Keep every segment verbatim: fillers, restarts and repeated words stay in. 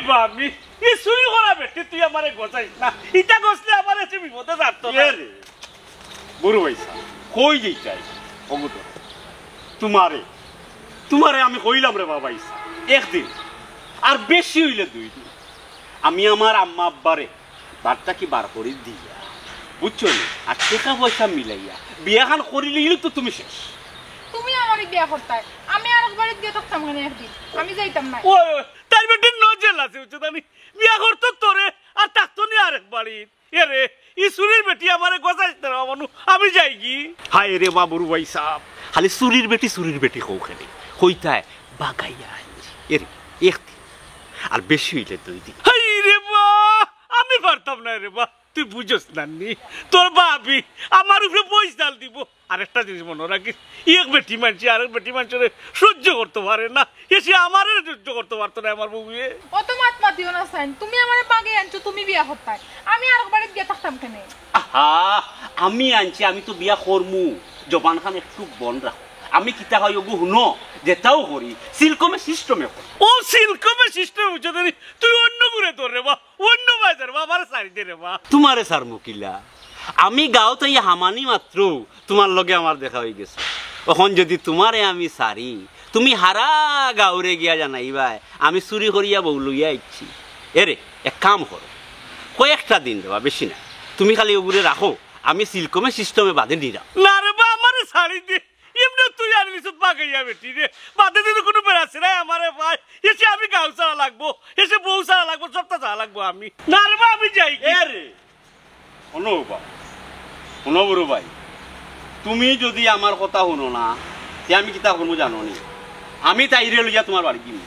বা আমি, ই চুরি করা বেটি, তুই আমারে গছাইস না। ইটা গছলে আমারে সে বিপদে ছাড়তো না। এ রে, বুরু ভাইসাব, কই যাইতায়? অগুতো তুমারে, তুমারে আমি কইলাম রে বা ভাইসাব, একদিন, আর বেশি অইলে দুই দিন, আমি আমার আম্মা আব্বারে বাড়ি থাকি বার করি দিয়া, বুঝছো নি? আর টেকা পয়সা মিলাইয়া বিয়াখান করিলিলে তো তুমি শেষ। তুমি আমারে বিয়া করতায়, আমি আরক বাড়িত গিয়া থাকতাম কেনে একদিন? আমি যাইতাম না। ওই, ওই, তাইর বেটির নজর আছে, বুঝছো নি? বিয়া করতো তোরে, আর থাকতো নি আরক বাড়িত। এ রে, ই চুরির বেটি আমারে গছাইস না রে বা মানু, আমি যাইগি। হায় রে বা বুরু ভাইসাব, খালি চুরির বেটি, চুরির বেটি কও কেনে? কইতায় বাগাইয়া আনছি। এ রে, একদিন, আর বেশি অইলে দুই দিন। হায় রে বা, আমি পারতাম না রে বা। তুই বুঝস না নি, তোর ভাবি আমার উপরে বইষ ঢাল দিবো। আর একটা জিনিস মনো রাখিস, এক বেটি মানষে আরক বেটি মানষরে সহ্য করতো পারে না, এ সে আমারে সহ্য করতো পারতো না আমার বউয়ে। অত মাত মাতিও না চাইন, তুমি আমারে বাগাইয়া আনছো, তুমি বিয়া করতায়, আমি আরক বাড়িত গিয়া থাকতাম কেনে? আহা, আমি আনছি, আমি তো বিয়া করমু, জবানখান একটু বন্ধ রাখো। আমি কিতা কই অগু হুনো, যেতাউ করি, সিলকমে সিস্টেমে করি। ও সিলকমে সিস্টেমে বুঝছো নি, তুই অন্য ঘুরে ধর রে বা। অন্য বাজার বা, আমারে ছাড়ি দে রে বা। তুমারে ছাড়মু কিলা? আমি গাঁওত আইয়া হামানি মাত্র তুমার লগে আমার দেখা অইগেছে। অখন যুদি তুমারে আমি ছাড়ি, তুমি হারা গাঁওরে গিয়া জানাইবায় আমি চুরি করিয়া বউ লইয়া আইছি। এ রে, এক কাম করো, কয়েকটা দিন রে বা, বেশি না, তুমি খালি অগুরে রাখো, আমি সিলকমে সিস্টেমে বাদে নিরাম। না রে বা, আমারে ছাড়ি দে। এমনে তুই আনলিছত বাগাইয়া বেটি রে। বাদে যুদি কুনু বেড়া ছেড়ায় আমারে পায়, এ সে আমি গাঁও ছাড়া লাগবো, এ সে বউ ছাড়া লাগবো, সবটা ছাড়া লাগবো আমি। না রে বা, আমি যাইগি। এ রে, হুনো বা, হুনো বুরু ভাই, তুমি যুদি আমার কথা হুনো না, তে আমি কিতা করমু জানো নি? আমি তাইরে লইয়া তুমার বাড়িত দিমু।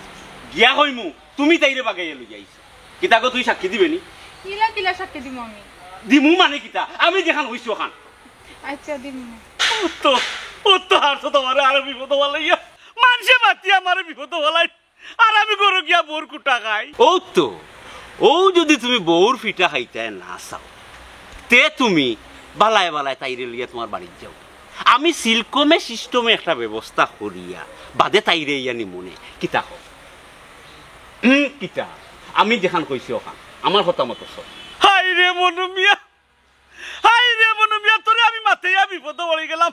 গিয়া কইমু, তুমি তাইরে বাগাইয়া লইয়া আইছো। কিতা গো, তুই সাক্ষী দিবে নি? কিলা কিলা সাক্ষী দিমু আমি? দিমু মানে কিতা? আমি যেখান কইছি অখান। আচ্ছা, দিমু। ও তো, ও তো হারছো তুমারে আরো বিপদো ফালাইয়া। মানষে মাতি আমারে বিপদো ফালাইন। আর আমি ঘরো গিয়া বউর কুটা খাই। ও তো, ও যুদি তুমি বউর ফিটা খাইতায় না চাও, তে তুমি বালায় বালায় তাইরে লইয়া তুমার বাড়িত যাও। আমি সিলকমে সিস্টেমে একটা ব্যবস্থা করিয়া বাদে তাইরে ইয়া নিমুনে। কিতা কও? হুম, কিতা? আমি যেখান কইছি অখান। আমার কথা মতো চল। হায় রে মনু মিয়া, হায় রে মনু মিয়া, তোরে আমি মাতাইয়া বিপদো পড়ি গেলাম,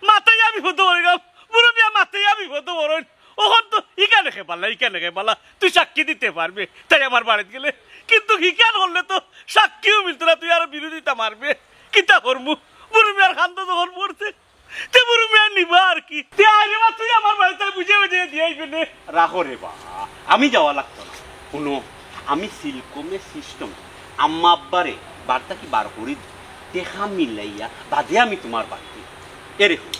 মাতাইয়া বিপদো পড়ি গেলাম, বুরু মিয়া মাতাইয়া বিপদো পড়ইন। অখন তো ইখান একেবালা, ইখান একেবালা, তুই সাক্ষী দিতে পারবে, তাই আমার বাড়িত গেলে। কিন্তু ইখান করলে তো সাক্ষীও মিলতো না, তুই আরো বিরোধিতা মারবে। কিতা করমু? বুরু মিয়ার কান্দো যখন পড়ছে, তে বুরু মিয়া নিবা আর কি। তে আয় রে বা, তুই আমার বাড়িত বুঝাই বুঝাই দিয়া আইবে নে। রাখো রে বা, আমি যাওয়া লাগতো না। হুনো, আমি সিলকমে সিস্টেমে আম্মা আব্বারে বাড়ি থাকি বার করি দি, টেকা মিলাইয়া বাদে আমি তুমার বাড়িত। এ রে হুনো,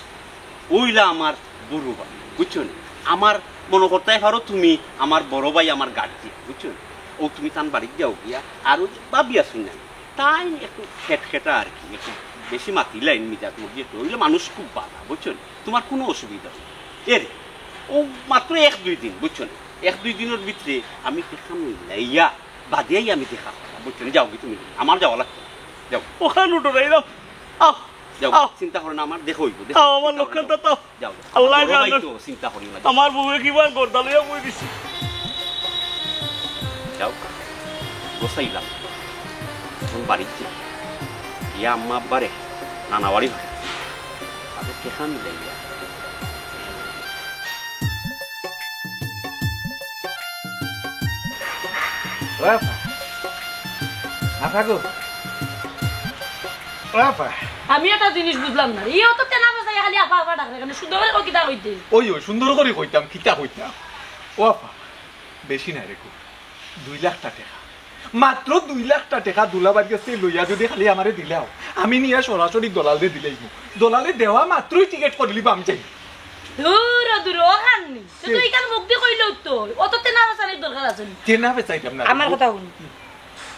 অইলা আমার বুরু ভাই, বুঝছো নি? আমার মনো করতায় পারো তুমি আমার বড় ভাই, আমার গার্জিয়ান, বুঝছো নি? অউ তুমি তান বাড়িত যাও গিয়া, আর অউ যে ভাবি আছইন না, তাইন একটু খেটখেটা আর কি, একটু বেশি মাতিলাইন, মিজাজ মজিজ একটু, অইলে মানুষ খুব ভালা, বুঝছো নি? তুমার কুনু অসুবিধা নাই। এ রে, অউ মাত্র এক দুই দিন, বুঝছো নি? এক দুই দিনর ভিতরে আমি টেকা মিলাইয়া বাদে আইয়া আমি দেখা করমু, বুঝছো নি? যাওগি তুমি, আমার যাওয়া লাগতো না। যাও। অখান উঠো না, এরম। আও, যাও, আও। চিন্তা করো না, আমার দেখা অইবো, দেখা আও, অইবো, আমার চিন্তা করো না। লক্ষণটা তো। যাও, যাও। আল্লাহ বড় ভাই জানে। তো, চিন্তা করিও না। আমার বউয়ে কিবা গর্দা লইয়া বই দিছে। যাও, গোসাইলাম। অখন বাড়িত যাই। গিয়া আম্মা আব্বারে নানা বাড়ি হয়। তাদের টেকা মিলাইয়া। ও আপা। আপা গো। ও আপা। আমি একটা জিনিস বুঝলাম না। ইও তো তেনা বেচাই খালি আপা আপা ডাকরে কেনে? সুন্দর করি কও কিতা কইতে? ওই, ওই, সুন্দর করি কইতাম, কিতা কইতাম। ও আপা, বেশি নায় রে গো। দুই লাখটা টেকা। মাত্র দুই লাখটা টেকা দুলাভাইর গেছে লইয়া যুদি খালি আমারে দিলাও, আমি নিয়া সরাসরি দলালরে দিলাইমু। দলালে দেওয়া মাত্রই টিকিট করিলিবা আমি যাইমু। দূর, দূর, অখান নি। তে তুই ইখান মুখ দি কইলেও তো, অত তেনা বেচানির দরকার আছে নি? তেনা বেচাইতাম না। আমার কথা হুন।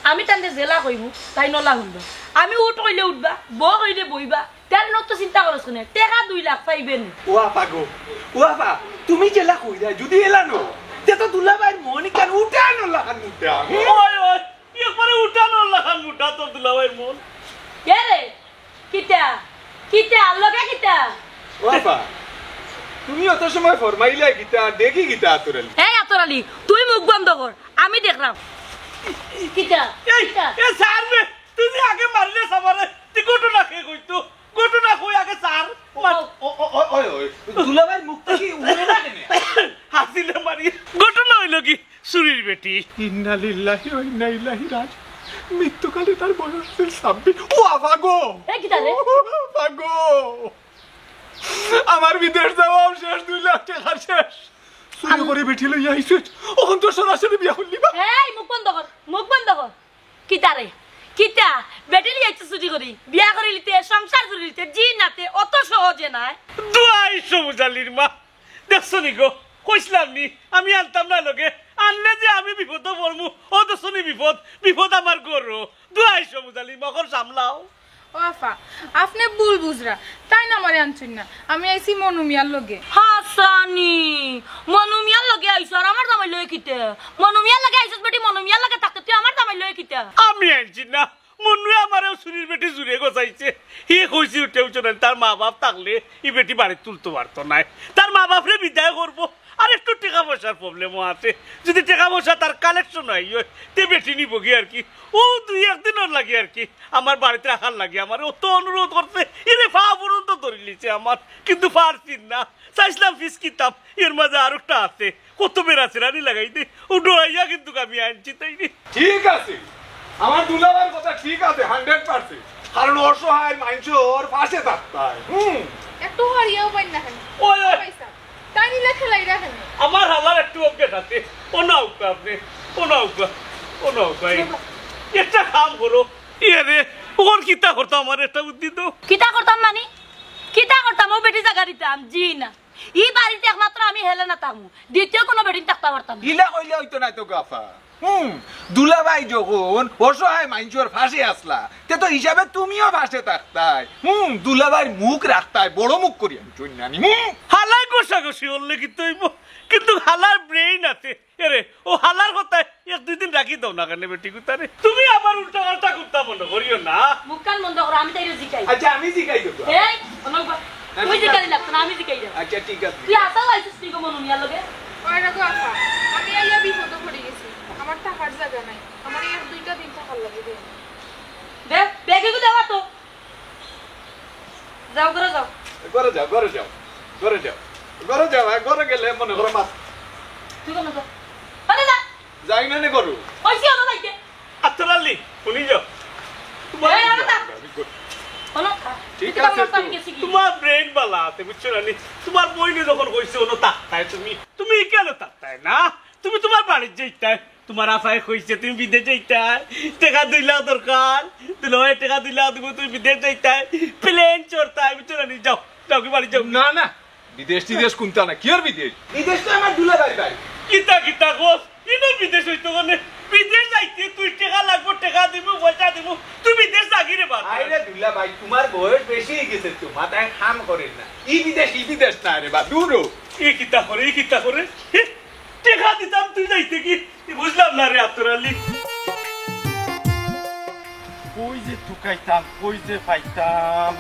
আমি তানরে যেলা কইমু, তাইন অলা হুনবা। আমি উঠ কইলে উঠবা, ব কইলে বইবা। তার নত চিন্তা করস কেনে? টেকা দুই লাখ পাইবে নি। ও আপা গো, ও আপা, তুমি যেলা কইরায়, যুদি এলা নু, তে তো দুলাভাইর মন ইখান উঠানর লাখান মুটা। ওই, ওই, একবারে উঠানর লাখান মুটা তোর দুলাভাইর মন। কে রে? কিতা? কিতা? লগে কিতা? ও আপা, তুমি অত সময় ফরমাইলায় কিতা? দেখি কিতা আতুরালি? এই, এত আলী, তুই মুখ বন্ধ কর, আমি দেখরাম। কিতা? এই, কিতা? এ স্যার রে, তুই যে আগে মারিলে সামারে, তুই ঘটনা কে কইতো? ঘটনা কই আগে স্যার? মার। ও, ও, ও, ওই, ওই, দুলাভাইর মুখ থাকি উড়ে না কেনে? হাসিলে মারি। ঘটনা অইলো কি? চুরির বেটি। ইন্না লিল্লাহি ওয়া ইন্না ইলাইহি রাজিউন। মৃত্যুকালে তার বয়স আছিল ছাব্বিশ। ও আবা গো! এ কিতা রে? ও আবা গো! আমার বিদেশ যাওয়াও শেষ, দুই লাখ টেকা শেষ। চুরি করি বেটি লইয়া আইছস, অখন তো সরাসরি বিয়া করলি বা? এই, মুখ বন্ধ কর, মুখ বন্ধ কর। কিতা রে? কিতা? বেটি লইয়া আইছস চুরি করি? বিয়া করিলিতে, সংসার করিলিতে, জি নাতে, অত সহজে নায়। দুয়াই সমুজালির মা, দেখছো নি গো, কইছিলাম নি আমি আনতাম না লগে, আনলে যে আমি বিপদো পড়মু। ও দেখছো নি বিপদ, বিপদ আমার ঘরো। দুয়াই সমুজালির মা, অখন সামলাও। ও আফা, আপনে ভুল বুঝরা, তাইন আমারে আনছইন না, আমি আইছি মনু মিয়ার লগে। হাছানি, মনু মিয়ার লগে আইছো আর আমার জামাই লগে কিতা? মনু মিয়ার লগে আইছস বেটি, মনু মিয়ার লগে থাকতে তুই আমার জামাই লগে কিতা? আমি আনছি না, মনুয়ে আমারেও চুরির বেটি জুরে গছাইছে। হি কইছি উঠে উঠে না, তার মা বাপ থাকলে ই বেটি বাড়িত তুলতো পারতো নায়। তার মা বাপরে বিদায় করবো, আর একটু টেকা পয়সার প্রবলেমও আছে। যদি টেকা পয়সা তার কালেকশন অয়, তে বেটি নিবোগি আর কি। ও দুই একদিনর লাগি আর কি, আমার বাড়িত রাখার লাগি আমারে অত অনুরোধ করছে, এরে পা পর্যন্ত ধরিলিছে আমার, কিন্তু পারছি না। চাইছিলাম ফিস কিতাব, এর মাঝে আর একটা আছে, কত বেড়া ছেড়ানি লাগাই দে, ও ডরাইয়া কিন্তু আমি আনছি তাই নি। ঠিক আছে, আমার দুলাভাইর কথা ঠিক আছে, হান্ড্রেড পার্সেন্ট। কারণ অসহায় মানষর পাশে থাকতায়। হুম। একটু হারিয়াও পাইন না কেনে? ওই, ওই। পয়সা। তাই নিলে খেলাই রাখেন। আমার হালার একটু অজ্ঞান আছে। ও না উকা আপনি, ও না উকা, ও না উকা। এই একটা কাম করো। ইয়ে রে, ওর কিতা করতাম, আমার একটা বুদ্ধি তো। কিতা করতাম মানে? কিতা করতাম? ও বেটি জাগা দিতাম, জি না। ই বাড়িত একমাত্র আমি হেলেনা থাকমু, দ্বিতীয় কোনো বেটিন থাকতা পারতাম না। ইলা কইলে অইতো নায় তো গাফা। হুম, দুলাভাই যখন অসহায় মানষর পাশে আছলা, তে তো হিসাবে তুমিও পাশে থাকতায়। হুম, দুলাভাইর মুখ রাখতায়, বড় মুখ করি আমি চইন্নানি। হুম। হালায় ঘষাঘষি করলে কিন্তু অইবো, কিন্তু হালার ব্রেইন আছে। এরে, ও হালার কথায় এক দুই দিন রাখি দাও না কেনে বেটি কুতারে? তুমি আবার উল্টা পাল্টা কুত্তা বন্ধ করিও না। মুখখান বন্ধ করো, আমি তাইরে জিকাই। আচ্ছা, আমি জিকাই দেবো। এই, অনক বা-, না, তুই ঠিক জিকাই আছে। লাগতো না, আমি জিকাই দেবো। আচ্ছা, ঠিক আছে। তুই আসাও আইছিস নি গো মনু মিয়ার লগে? ওই রাখো আফা, আমি আইয়া বিপদে পড়ি গেছি। আমার থাকার জাগা নাই। আমার এক দুইটা দিন থাকার লাগি দে। দে, ব্যাগ এগু দেওয়া তো। যাও, ঘরো যাও। ঘরো যাও, ঘরো যাও, ঘরো যাও, ঘরো যাও। আর ঘরো গেলে মনে করো মাত। তুই ঘরো যা। আরে যা। যাই না নে ঘরো। ওই সে হলো যাইতে। আত্তর আলী, হুনি যাও। তোমার এই, আরে যা। আমি ঘর-, হলো? ঠিক তুই আছে আমার তো। আমি গেছি কি? তোমার ব্রেইন বালা আছে, বুঝছো না নি? তোমার বইনে যখন কইছে, হলো তাকতায় তুমি। তুমি কেন তাকতায় না? তুমি তোমার বাড়িত যাইতায়। তোমার আফায় কইছে তুমি বিদেশ যাইতায়, টেকা দুই লাখ দরকার, দুলাভাই টেকা দুই লাখ দিবো, তুমি বিদেশ যাইতায়, প্লেন চড়তায়, বুঝছো না নি? যাও, যাও কি বাড়ি যাও। না, না, বিদেশ টিদেশ কুনতা না, কিয়র বিদেশ? বিদেশ তো আমার দুলাভাইর বাড়ি। কিতা, কিতা কস? ইনো বিদেশ অইতো কেনে? বিদেশ যাইতে তুই টেকা লাগবো, টেকা দিমু, পয়সা দিমু, তুই বিদেশ যাগি রে বা। আরে দুলাভাই, তোমার বয়স বেশি অই গেছে তো, মাথায় কাম করে না। ই বিদেশ, ই বিদেশ না রে বা, দূর হ। ই কিতা করে, ই কিতা করে? হে? টেকা দিতাম তুই যাইতে কি? বুঝলাম না রে আত্তর আলী। কই যে তুকাইতাম, কই যে পাইতাম।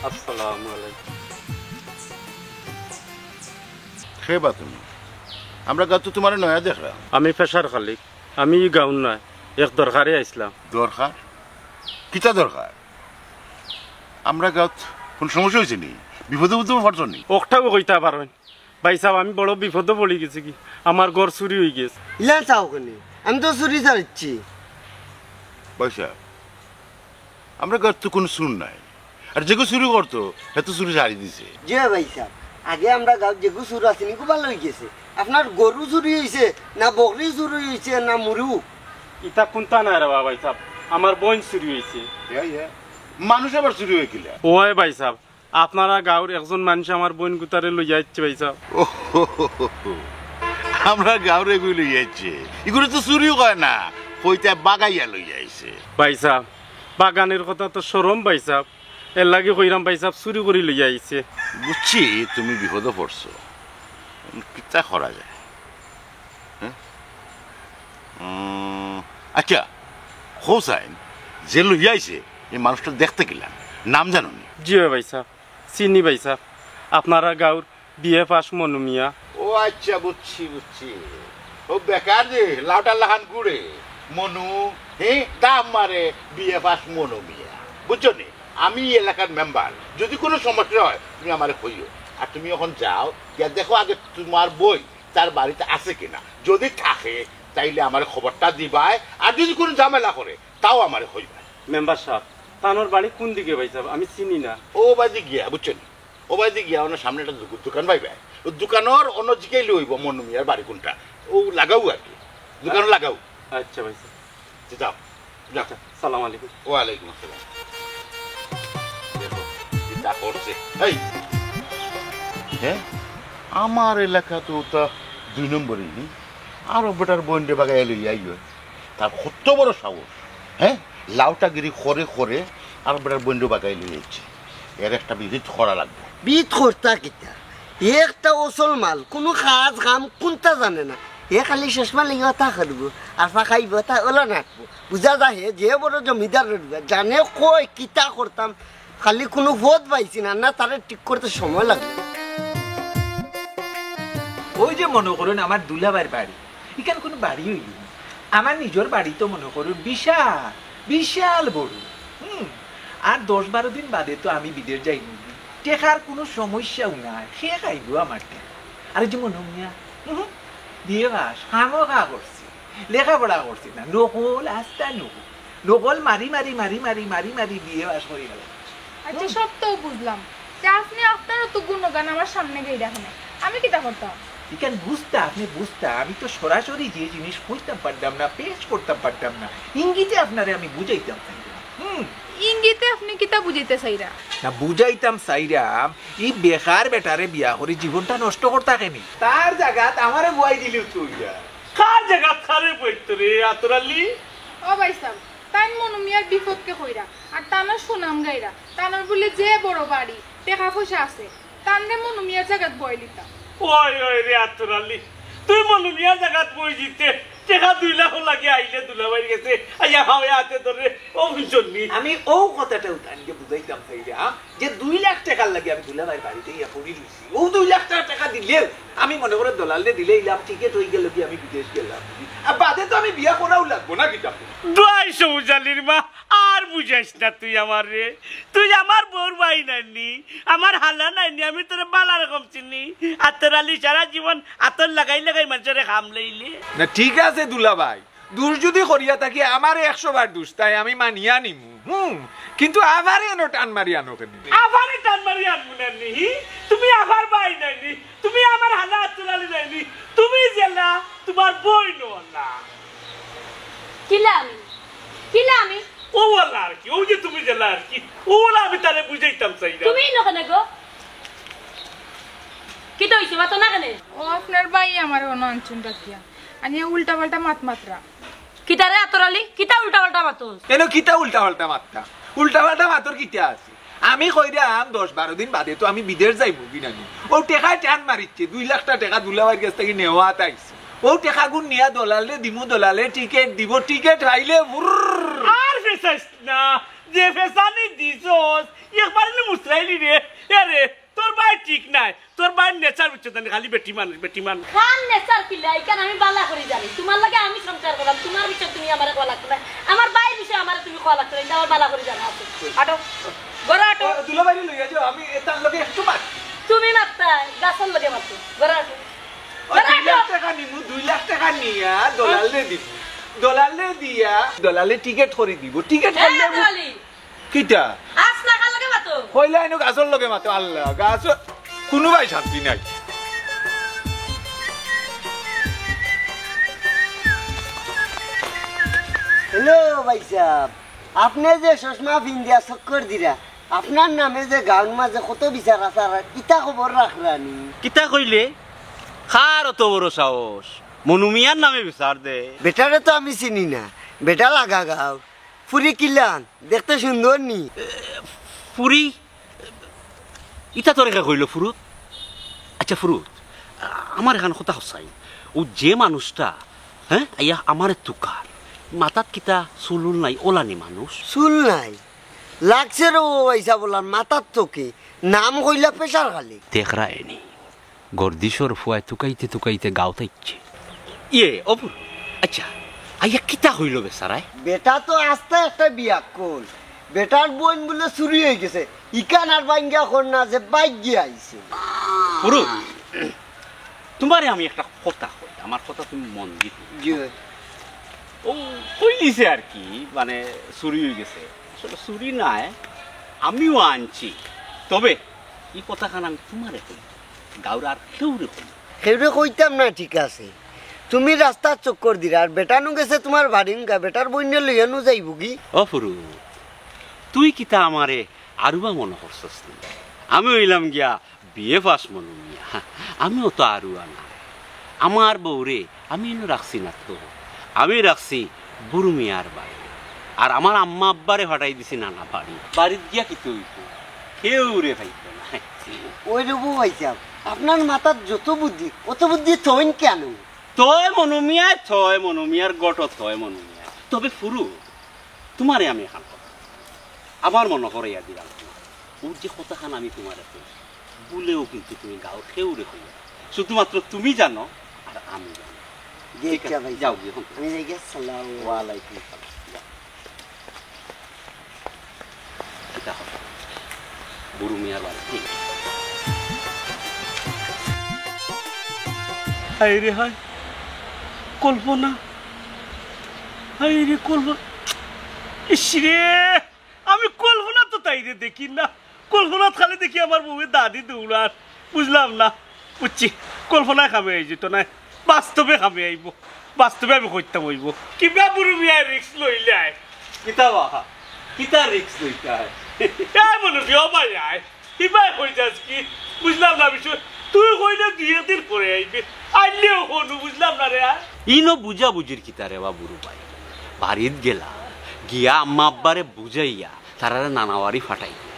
আসসালামু আলাইকুম। কে বা তুমি? আমরা গাঁওত তো তোমারে নয়া দেখলাম। আমি পেশার খালিক। আমি ই গাঁওর নায়, এক দরকারে আইছলাম। দরকার? কিতা দরকার? আমরা গাঁওত কুনু সমস্যা অইছে নি? বিপদে উদে পড়ছো নি? অকটাও কইতা পারইন। ভাইসাব, আমি বড় বিপদো পড়ি গেছি গি। আমার ঘর চুরি অই গেছে। ইলা চাও কেনে? আমি তো চুরি ছাড়িচ্ছি। ভাইসাব, আমরা গাঁওত তো কুনু চুর নাই। আর যেগু চুরি করতো, হে তো চুরি ছাড়ি দিছে। জি ভাইসাব, আগে আমরা গাঁওত যেগু চুর আছিল, ইগু ভালা অই গেছে। আপনার গরু চুরি অইছে, না বকরি চুরি অইছে, না মুরু? ইতা কুনতা নায় রে বা ভাইসাব, আমার বইন চুরি অইছে। ইয়া, ইয়া। মানুষ আবার চুরি অয় কিলা? অয় ভাইসাব, আপনারা গাঁওর একজন মানষে আমার বইন গুতারে লইয়া আইছে ভাইসাব। ও হো হো হো হো। আমরা গাঁওর এগুই লইয়া আইছে। ইগুরে তো চুরিও কয় না, কইতায় বাগাইয়া লইয়া আইছে। ভাইসাব, বাগানির কথা তো শরম ভাইসাব, এর লাগি কইরাম ভাইসাব চুরি করি লইয়া আইছে। বুঝছি তুমি বিপদো পড়ছো, কিতা করা যায়? হ্যাঁ? উম, আচ্ছা, হোসাইন, যে লইয়া আইছে, এই মানুষটা দেখতে কিলা, নাম জানো নি? জি অয় ভাইসাব, চিনি ভাইসাব, আপনারা গাঁওর বিএ পাস মনু মিয়া। ও আচ্ছা, বুঝছি, বুঝছি। ও বেকার যে লাউটার লাখান ঘুরে, মনু, হে, দাম মারে, বিএ পাস মনু মিয়া। বুঝছো নি? আমি এই এলাকার মেম্বার, যদি কোনো সমস্যা হয়, তুমি আমারে কইও। আর তুমি এখন যাও, গিয়া দেখো আগে তোমার বই তার বাড়িতে আছে কিনা, যদি থাকে, তাইলে আমারে খবরটা দিবায়, আর যদি কোনো ঝামেলা করে, তাও আমারে কইবায়। মেম্বার সাব, তানর বাড়ি কোন দিকে ভাইসাব? আমি চিনি না। ও বাদি গিয়া, বুঝছো নি? ও বাদি গিয়া, ওনার সামনে একটা দোক-, দোকান পাইবায়। ও দোকানর অন্য দিকেই লইব মনু মিয়ার বাড়ি কোনটা, ও লাগাও আর কি, দোকান লাগাও। আচ্ছা ভাইসাব। জি, যাও, যাও। আচ্ছা, সালাম আলাইকুম। ওয়ালাইকুম আসসালাম। দেখো, কিতা করছে। এই, হ্যাঁ? আমার এলাকা তো ওটা দুই নম্বরই নি। আরো বেটার বইনরে বাগাইয়া লইয়া আইও। তার কত বড় সাহস, হ্যাঁ? লাউটাগিরি করে করে আরো বেটার বইনরে বাগাই লইয়া আইছে। এর একটা বিহিত করা লাগবে। বিহিত করতা কিতা? এ একটা অসল মাল, কোনো কাজ কাম কোনটা জানে না। এ খালি চশমা লইয়া তা করবো, আর ফাঁকাইব তা ওলা নাকবো। বুঝা যায় হে যে বড় জমিদার রইবা, জানে কই কিতা করতাম, খালি কোনো পথ পাইছি না, না তারে ঠিক করতে সময় লাগে। ওই যে মনো করইন আমার দুলাভাইর বাড়ি, ইখান কোনো বাড়ি অইল না। আমার নিজর বাড়ি তো মনো করইন বিশাল, বিশাল বড়। হুম, আর দশ বারো দিন বাদে তো আমি বিদেশ যাইমু। টেকার কোনো সমস্যাও নাই, কে খাইব আমার টেকা? আরে যে মনু মিয়া, হুম, বিএ পাস, খামোখা করছে। লেখাপড়া করছে না, নকল, আস্তা নকল। নকল মারি মারি, মারি মারি, মারি মারি বিএ পাস করি গেল। আচ্ছা, সব তো বুঝলাম, তে আপনে আপনারও তো গুণগান আমার সামনে গাইরা কেনে, আমি কিতা করতাম? ইখান বুঝতা, আপনে বুঝতা, আমি তো সরাসরি যে জিনিস কইতাম পারতাম না, পেশ করতাম পারতাম না, ইঙ্গিতে আপনারে আমি বুঝাইতাম চাইরাম। হুম। ইঙ্গিতে আপনে কিতা বুঝাইতা চাইরা? না, বুঝাইতাম চাইরাম, ই বেকার বেটারে বিয়া করি জীবনটা নষ্ট করতা কেনে? তার জাগাত আমারে বওয়াই দিলেউ তো অইয়া। কার জাগাত কারে বওয়াইতো রে, আতর আলী? ও ভাইসাব, তাইন মনু মিয়ার বিপদকে কইরা, আর তানর সুনাম গাইরা, তানর বুলে যে বড় বাড়ি, টেকা পয়সা আছে, তানরে মনু মিয়ার জাগাত বওয়াইলিতা। ওই, ওই রে আতর আলী, তুই মনু মিয়ার জাগাত বওয়াই দিতে, টেকা দুই লাখ লাগে আইলে দুলাভাইর গেছে, আইয়া হাওয়া আতে ধরে, ও বুঝছনি? আমি ও কথাটাউ তানরে বুঝাইতাম চাইরাম, যে দুই লাখ টেকার লাগি আমি দুলাভাইর বাড়িত ইয়া পড়ি রইছি। ও দুই লাখ টেকা, টেকা দিলেউ আমি মনো করি দলালরে দিলাইলাম, টিকেট অই গেল কি আমি বিদেশ গেলাম। আর বাদে তো আমি বিয়া করাউ লাগবো না কিতা? দোয়াই সবুজ আলীর মা, আর বুঝাইস না তুই আমারে। তুই আমার বউর ভাই নাইনি, আমার হালা নাইনি, আমি তোরে বালা রকম চিনি। আতর আলী সারা জীবন আতর লাগাই লাগাই মানষরে খাম লইলে। না, ঠিক আছে দুলাভাই, দুষ যুদি করিয়া থাকি আমারে একশো বার দুষ দেও, আমি মানিয়া নিমু। হুম, কিন্তু আমারে এনো টান মারি আনো কেনে? আমারে টান মারি আনমু না নি? তুমি আমার ভাই নাইনি, তুমি আমার হালা আতর আলী নাইনি, তুমি যেলা, তুমার বইনও না। কিলা আমি? কিলা আমি? ও ওলা আর কি, ও যে তুমি যেলা আর কি, ও ওলা আমি তারে বুঝাইতাম চাইরাম। তুমি ইনো কেনে গো? কিতা অইছে, মাতো না কেনে? ও আপনার ভাই আমারে অনো আনছইন ডাকিয়া, আনিয়া উল্টা পাল্টা মাত মাতরা। কিতা রে আতর আলী, কিতা উল্টা পাল্টা মাতস? এনো কিতা উল্টা পাল্টা মাততাম? উল্টা পাল্টা মাতর কিতা আছে? আমি কইরাম দশ বারো দিন বাদে তো আমি বিদেশ যাইমু গি নানি। ও টেকায় টান মারিছে, দুই লাখ টা টেকা দুলাভাইর গেছ থাকি নেওয়াত আইছে। ও টেকাগুন নিয়া দলালরে দিমু, দলালে টিকেট দিবো, টিকেট পাইলে ভুরর। আর ফেছাইস না, যে ফেছানি দিছস, একবারে নি মুসরাইলি রে। এ রে, তোর ভাই ঠিক নায়, তোর ভাইর nature বুঝছস নি, খালি বেটি মানুষ, বেটি মানুষ। কার nature কিলা, ইখান আমি বালা করি জানি। তুমার লগে আমি সংসার করলাম, তুমার বিষয় তুমি আমারে কওয়া লাগতো নায়। আমার ভাইর বিষয় আমারে তুমি কওয়া লাগতো নায়, ইটা আমার বালা করি জানা আছে। আটো, ঘরো আটো। ও, দুলাভাইরে লইয়া যাও, আমি এ তার লগে একটু মাত। তুমি মাততায়, গাছর লগে মাতো। ঘরো আটো। ও, ঘরো আটো। দুই লাখ টেকা নিমু, দুই লাখ টেকা নিয়া দলালরে দিমু। দলালরে দিয়া, দলালে টিকেট করি দিবো। টিকেট এ, করলে আতর আলী। কিতা? আস না, কার লগে মাতো? কইলা ইনো গাছর লগে মাতো, আল্লাহ, গাছ, কুনুবায় শান্তি নাই। হ্যালো ভাইসাব, আপনে যে চশমা পিন্দিয়া চক্কর দিরা, আপনার নামে যে গাঁওর মাঝে কত বিচার আচার, ইতা খবর রাখরা নি? কিতা কইলে? কার অত বড় সাহস? মনু মিয়ার নামে বিচার দে? বেটারে তো আমি চিনি না, বেটা লাগা গাঁও। ফুরি কিলান? দেখতে সুন্দর নি? ফুরি? ইতা তোরে কে কইলো ফুরুত? আচ্ছা ফুরুত, আমার একখান কথা কছাইন, অউ যে মানুষটা, হ্যাঁ, আইয়া আমারে তুকার, মাথাত কিতা চুল-উল নাই, অলানি মানুষ? চুল নাই? লাগছে রে ও ভাইসাব অলান, মাথাত তো কি? নাম কইলা পেশার খালি। দেখরায়নি, গর্দিশর ফুয়ায় তুকাইতে তুকাইতে গাউত আইছে। ইয়ে, অপু, আচ্ছা, আইয়া কিতা কইলো বেচারায়? বেটা তো আস্তা একটা বিয়াক্কল। বেটার বইন বুলে চুরি অইগেছে। ইখান আর ভাঙ্গিয়া কর না যে ভাগিয়া আইছে। ফুরু, তুমারে আমি একটা কথা কই, আমার কথা তুমি মন দি হুনো। জি। ও কইলিছে আর কি, মানে চুরি অইগেছে। আসলে চুরি নায়, আমিও আনছি। তবে ই কথাখান আমি তুমারে কই, গাউর আর কেউরে কই না। কেউরে কইতাম না, ঠিক আছে। তুমি রাস্তাত চক্কর দিরায়, আর বেটা নু গেছে তুমার বাড়িনগা, বেটার বইনরে লইয়া নু যাইবোগি। ও ফুরু, তুই কিতা আমারে আরুয়া মনো করছস নি? আমি অইলাম গিয়া বিএ পাস মনু মিয়া, আমি অত আরুয়া না। আমার বউরে আমি ইনো রাখছি না তো, আমি রাখছি বুরু মিয়ার বাড়ি। আর আমার আম্মা আব্বারে ফাটাই দিছি নানা বাড়ি। বাড়িত গিয়া কিতা অইতো? কেউরে পাইতো না। ওই রে বউ ভাইসাব, আপনার মাথাত যত বুদ্ধি, অত বুদ্ধি থইন কেনে? থয় মনু মিয়ায়, থয় মনু মিয়ার গটো থয় মনু মিয়ায়। তবে ফুরু, তুমারে আমি এখান কথা আমার মনো করাইয়া দিলাম। ওর যে কথাখান আমি তুমারে কই, ভুলেও কিন্তু তুমি গাউর কেউরে কইও না। শুধুমাত্র তুমি জানো আর আমি জানি। জি, ঠিক আছে, আচ্ছা ভাই। যাও গিয়া, হন। আমি যাই গিয়া, আসসালামু ওয়ালাইকুম আসসালাম। যাও। কিতা হবে? বুরু মিয়ার বাড়ি। হায় রে হায়, কল্পনা। হায় রে কল্পনা। ইস রে, আমি কল্পনা তো তাইরে দেখি না। কল্পনাত খালি দেখি আমার বউয়ে দাদি দৌড়ার। বুঝলাম না। বুঝছি, কল্পনায় কামে আইযিতো নায়, বাস্তবে কামে আইবো। বাস্তবে আমি কইতাম অইবো। কিবা বুরু মিয়ায় risk লইলায়। কিতা বা? কিতা risk লইতায়? এই মনু মিয়া, ও ভাই আয়। ইবায় কই যাস কি? বুঝলাম না বিষয়। তুই কইলে দুই একদিন পরে আইবে। আইলেও কনু, বুঝলাম না রে আর। ইনো বুঝাবুঝির কিতা রে বা বুরু ভাই? বাড়িত গেলা, গিয়া আম্মা আব্বারে বুঝাইয়া তারারে নানা বাড়ি ফাটাই দে।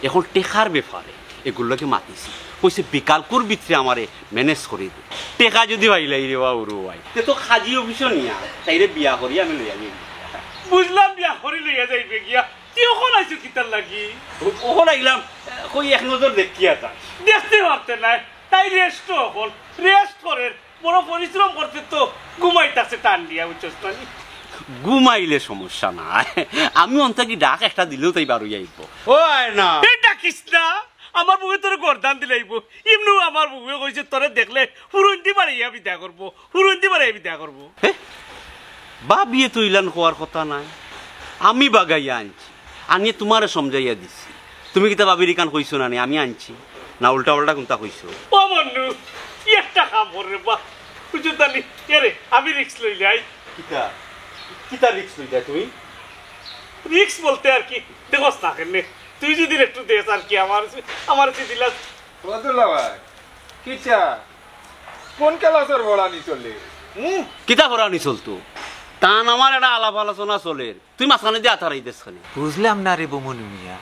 এখন টেকার ব্যাপারে এগুর লগে মাতিছি। কইছে বিকালকুর ভিতরে আমারে manage করি দে। টেকা যদি পাইলাই রে বা বুরু ভাই, তে তো কাজী অফিসো নিয়া তাইরে বিয়া করি আমি লইয়া যাইমু। বুঝলাম, বিয়া করি লইয়া যাইবে গিয়া। তুই অখন আইছস কিতার লাগি? অখন আইলাম, কই এক নজর দেখিয়া যা। দেখতে পারতে নায়, তাই rest অখন, rest করের, বড় পরিশ্রম করতে তো, ঘুমাইতাছে টান দিয়া, বুঝছস না নি? ঘুমাইলে সমস্যা নাই, আমি অন্তাকি ডাক একটা দিলেও তাই বারই আইবো। ও আয় না। এ ডাকিস না, আমার বউয়ে তোরে গর্দান দিলাইবো। ইমনু আমার বউয়ে কইছে তোরে দেখলে হুরুন্দি বাড়াইয়া বিদায় করবো, হুরুন্দি বাড়াইয়া বিদায় করবো। হে? ভাবিয়ে তো ইলান কওয়ার কথা নায়, আমি বাগাইয়া আনছি। আনিয়ে তুমারে সমঝাইয়া দিছি। তুমি কিতা ভাবির ইখান কইছো না নি? আমি আনছি না, উল্টা পাল্টা কুনতা কইছো? ও মন্নু, একটা কাম কর রে বা, বুঝছো তানি? এরে, আমি risk লইলাই। কিতা? কিতা risk লইতায় তুমি? Risk বলতে আর কি, দেখোস না কেনে? তুই যদি একটু দেস আর কি, আমার, আমার কি দিলাস? ও দুলাভাই, কিতা? কোন ক্লাসর পড়ানি চলে? হুম? কিতা পড়ানি চলতো? তান আমার একটা আলাপ আলোচনা চলের। তুই মাঝখানে দিয়া আতারাই দেস খালি। বুঝলাম না রে বমনু মিয়া।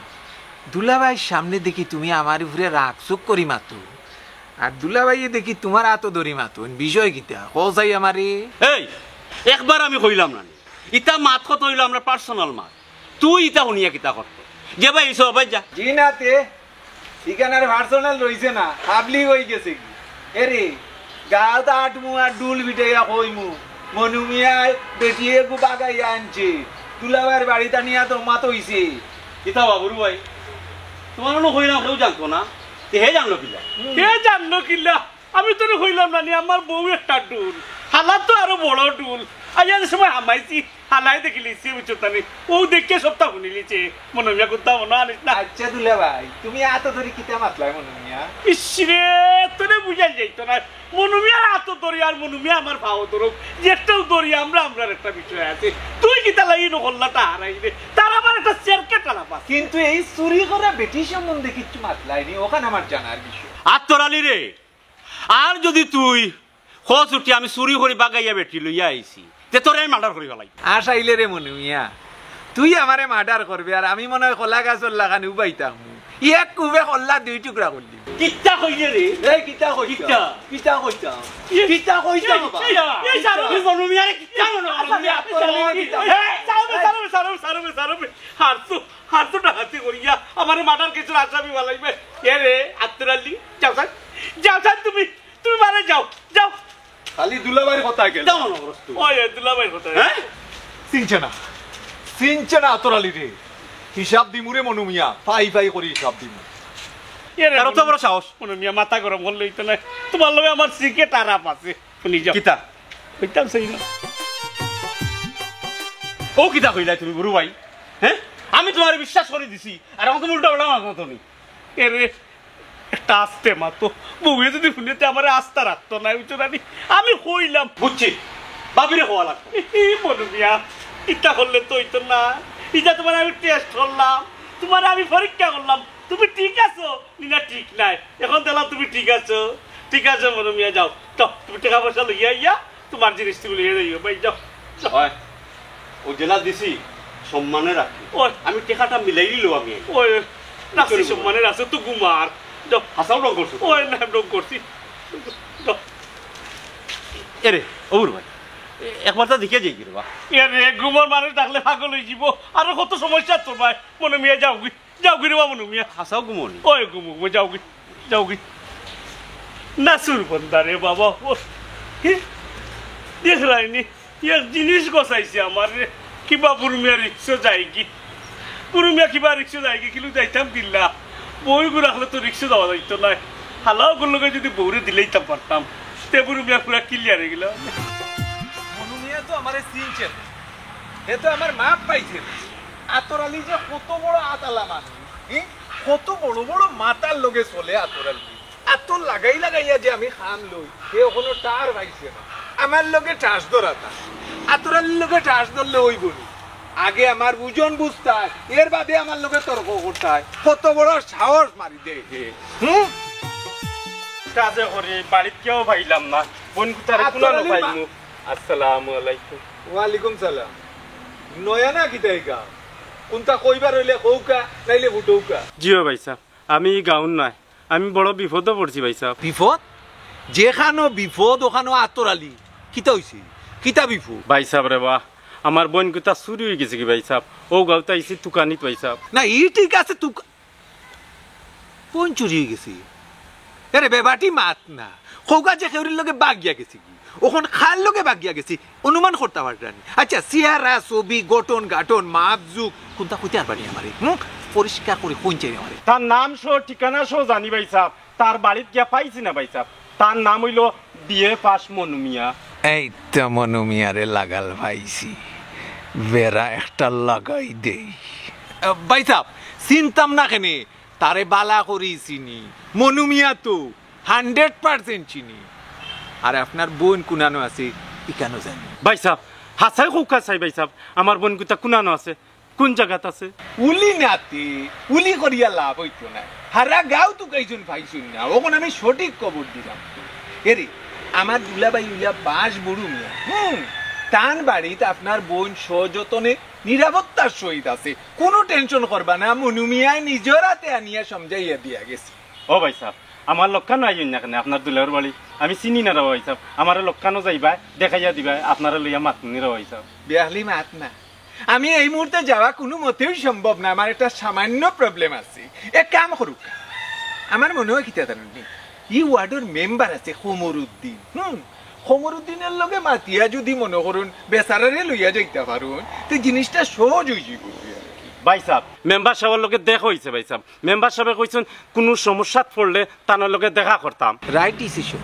দুলাভাইর সামনে দেখি তুমি আমার উপরে রাগ চুক করি মাতো। আর দুলাভাইয়ে দেখি তুমার আতো ধরি মাতো। বিষয় কিতা? কও চাই আমারে। এই, একবার আমি কইলাম না নি? ইতা মাত কথা অইলো আমরার personal মাত। তুই ইতা হুনিয়া কিতা করতে? যে ভাই, ইসো ভাই যা। জি না তে। ইখান আর personal রইছে না, public অইগেছে কি? এরে, গাঁওত আটমু আর ঢুল পিটাইয়া কইমু, মনু মিয়ায় বেটি এগু বাগাইয়া আনছে, দুলাভাইর বাড়িত আনিয়া জমা থইছে। কিতা বা বুরু ভাই, তুমারে নু কইলাম কেউ জানতো না, তে হে জানলো কিলা? হে জানলো কিলা? আমি তোরে কইলাম না নি, আমার বউ একটা ঢুল, হালা তো আরো বড় ঢুল। আইয়ার সময় হামাইছি, হালায় দেখিলিছে, বুঝছো তানি? ও দেখিয়া সবতা হুনিলিছে। মনু মিয়া কুন্তা মনো আনিস না। আচ্ছা দুলাভাই, তুমি আতো ধরি কিতা মাতলায় মনু মিয়া? ইস রে, তোরে বুঝাইল যাইতো না। মনু মিয়ার আতো ধরি আর মনু মিয়া আমার পাও ধরুক, যেটাও ধরি আমরা, আমরার একটা বিষয় আছে। তুই কিতা লাগি নকল্লাটা হারাইলে? তার আবার একটা সেরকে টানা পাস। কিন্তু এই চুরি করা বেটি সম্বন্ধে কিচ্ছু মাতলায়নি, অখান আমার জানার বিষয়। আত্তর আলী রে, আর যদি তুই কস উঠি আমি চুরি করি বাগাইয়া বেটি লইয়া আইছি, তে তোরে আমি murder করি ফালাই। আশ আইলে রে মনু মিয়া, তুই আমারে murder করবে আর আমি মনে হয় কলা গাছর লাখান উবাই থাকমু। এক কুবে কল্লা দুই টুকরা করি দিমু। কিতা কইলে রে? এই কিতা কইতা? কিতা? কিতা কইতা? ইয়ে, কিতা কইতা ইয়ে, বাবা? ইয়ে, ইয়ে, সারো, মনু মিয়ারে কিতা মনে করো? আচ্ছা, আচ্ছা, এই, সারো, সারো, সারো, সারো, সারো। হারছো, হারছো ডাকাতি করিয়া আমারে মার্ডার কেসর আসামি বানাইবে। এ রে, আতর আলী, যাও সার, যাও সার তুমি, তুমি বারে যাও, যাও। খালি দুলাভাইর কথা কেন? যাও মনে করস তুই। ওই, ওই, দুলাভাইর কথা। হ্যাঁ? চিনছে না, চিনছে না আতর আলীরে। হিসাব দিমু রে মনু মিয়া, ফাই ফাই করি হিসাব দিমু। এ রে, তার অত বড় সাহস। মনু মিয়া, মাথা গরম করলে অইতো নায়। তোমার লগে আমার সিক্রেট আরাপ আছে। শুনি যাও। কিতা? কইতাম সেই না। ও কিতা কইলাই তুমি বুরু ভাই? হ্যাঁ? আমি তোমারে বিশ্বাস করি দিছি, আর এখন তুমি উল্টা পাল্টা মাতো নি। এ রে, একটা আস্তে মাতো। বউয়ে যদি হুনে তে আমারে আস্তা রাখতো নায়, বুঝছো না নি? আমি কইলাম। বুঝছি, ভাবিরে কওয়া লাগতো। ই মনু মিয়া, ইতা করলে তো অইতো না। ইতা তোমারে আমি টেস্ট করলাম, তোমারে আমি পরীক্ষা করলাম, তুমি ঠিক আছো নি না ঠিক নাই। এখন দেখলাম তুমি ঠিক আছো, ঠিক আছো মনু মিয়া, যাও। তো তুমি টেকা পয়সা লইয়া আইয়া তোমার জিনিস তুমি লইয়া যাইও ভাই, যাও, যাও। ওই, ও জেলা দিছি, সম্মানে রাখি। ওই। আমি টেকাটা মিলাই দিল আমি। ওই, রাখছি, সম্মানে রাখছি, তো ঘুমার। যাও। হাসাও রং করছো? ওই না, রং করছি। যাও। এরে, ওর ভাই, এ-, একবার তা দেখে যাই কি রে বা? এরে, ঘুমর মানুষ ডাকলে পাগল অই যিবো। আরো কত সমস্যা তো ভাই, মনু মিয়া যাও গি। যাও গি রে বা মনু মিয়া। হাসাও ঘুমনি। ওই ঘুমো, ঘুমো, যাও গি, যাও গি। নাসুর বন্দা রে বাবা, ও, হি, দেখরায়নি, এক জিনিস গছাইছে আমারে। কিবা বুরু মিয়া রিক্সো যায় গি? বুরু মিয়া কিবা রিক্সো যায় গি? কিলু যাইতাম কিলা? বউগুরে রাখলে তো রিক্সো যাওয়া যাইতো নায়। হালাগুর লগে যদি বউরে দিলাইতাম পারতাম, তে বুরু মিয়া পুরা ক্লিয়ার অই গেল। মনু মিয়া তো আমারে চিনছে না। হে তো আমার মাফ পাইছে না। আতর আলী যে কত বড় আতালা মানুষ, হি? কত বড় বড় মাতার লগে চলে আতর আলী। আতর লাগাই লাগাইয়া যে আমি খাম লই, হে অখনো টার পাইছে না। আমার লগে টাস ধরা তা। আতর আলীর লগে টাস ধরলে অইবো নি? আগে আমার ওজন বুঝতায়, এর বাদে আমার লগে তর্ক করতায়। কত বড় সাহস মারি দেয় হে। হুম? কাজে করি, বাড়িত কেউ পাইলাম না। বইন কুতারে আতর কুনানো আলীর মা- পাইমু? আসসালামু আলাইকুম। ওয়ালাইকুম সালাম। নয়া না কিতা ইগু? কুনতা কইবার অইলে কউক্কা, নাইলে ফুটউক্কা। জিও ভাইসাব, আমি গাউর নায়, আমি বড় বিপদো পড়ছি ভাইসাব। বিপদ? যেখানো বিপদ, ওখানো আতর আলী। কিতা অইছে? কিতা বিপদ? ভাইসাব রে বা, আমার বইন কুতা চুরি অইগেছে গি ভাইসাব। অউ গাউত আইছি তুকানিত ভাইসাব। না, ই ঠিক আছে, তুক-, বইন চুরি অইগেছে? এরে বেবাটি মাত না। কউক্কা যে কেউরির লগে বাগিয়া গেছে গি। অখন কার লগে বাগিয়া গেছে, অনুমান করতা পাররায়নি? আচ্ছা, চেহারা, ছবি, গঠন, গাঠন, মাপ, জুখ, কুনতা কইতা পারবায়নি আমারে? হুম? পরিষ্কার করি কইন চাই আমারে। তার নাম সহ ঠিকানা সহ জানি ভাইসাব। তার বাড়িত গিয়া পাইছি না ভাইসাব। তার নাম অইলো বিএ পাস মনু মিয়া। এই তো মনু মিয়ারে লাগাল পাইছি, বেড়া একটা লাগাই দেই। আহ, ভাইসাব, চিনতাম না কেনে? তারে বালা করি চিনি। মনু মিয়া তো হান্ড্রেড পার্সেন্ট চিনি। আর আপনার বইন কুনানো আছে, ইখানও জানি। ভাইসাব, হাছাউ কউক্কা চাই ভাইসাব, আমার বইন কুতা কুনানো আছে? কুন জাগাত আছে? উলি নাতে, উলি করিয়া লাভ অইতো নায়। হারা গাউ তুকাইছইন পাইছইন না। অখন আমি সঠিক খবর দিরাম। এরে, আমার দুলাভাই অইলা বাঁশ বুরু মিয়া। হুম, তান বাড়িত আপনার বইন সযতনে নিরাপত্তার সহিত আছে। কুনু টেনশন করবা না, মনু মিয়ায় নিজর আতে আনিয়া সমঝাইয়া দিয়া গেছে। ও ভাইসাব, আমার লগে কুনাইন না কেনে, আপনার দুলাভাইর বাড়ি আমি চিনি না রে বা ভাইসাব। আমারে লগে কুনানো যাইবায়, দেখাইয়া দিবায়, আপনারে লইয়া মাতমুনি রে বা ভাইসাব। বেয়ালি মাত না। আমি এই মুহূর্তে যাওয়া কুনু মতেউ সম্ভব না, আমার একটা সামান্য প্রবলেম আছে। এক কাম করউক্কা, আমার মনো অয় কিতা জানইন নি, ই ওয়ার্ডর মেম্বার আছে কমরুদ্দিন, হুম, কমরুদ্দিনর লগে মাতিয়া যুদি মনো করইন বেচারারে লইয়া যাইতা পারইন, তে জিনিসটা সহজ অইযিবো। ভাইসাব, মেম্বার সাবর লগে দেখা অইছে ভাইসাব, মেম্বার সাবে কইছইন কুনু সমস্যাত পড়লে তান লগে দেখা করতাম। Right decision.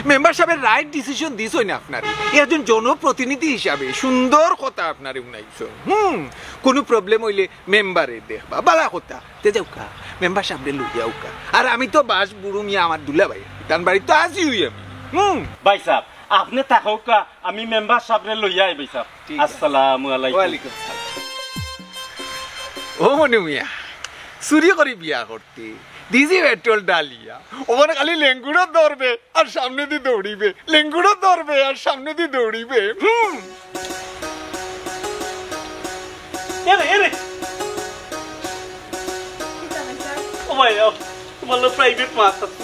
মেম্বার সাবে রাইট ডিসিশন দিছইন আপনারে। একজন জনপ্রতিনিধি হিসাবে সুন্দর কথা আপনারে হুনাইছইন। হুম, কুনু প্রবলেম অইলে মেম্বারে দেখবা, বালা কথা। তে যাউক্কা, মেম্বার সাবরে লইয়া আউক্কা। আর আমি তো বাঁশ বুরু মিয়া আমার দুলাভাই, তান বাড়িত তো আছি অউ আমি। হুম। ভাইসাব, আপনে থাকউক্কা, আমি মেম্বার সাবরে লইয়া আই ভাইসাব। ঠিক আছে। আসসালামু আলাইকুম। ওয়ালাইকুম সালাম। ও মনু মিয়া, চুরি করি বিয়া করতে, দিছি পেট্রোল ঢালিয়া, অখন খালি লেঙ্গুড়ো ধরবে আর সামনেদি দৌড়িবে, লেঙ্গুড়ো ধরবে আর সামনেদি দৌড়িবে। হুম। এরে, এরে। ওই, ও, তোমার লগে প্রাইভেট মাত আছে।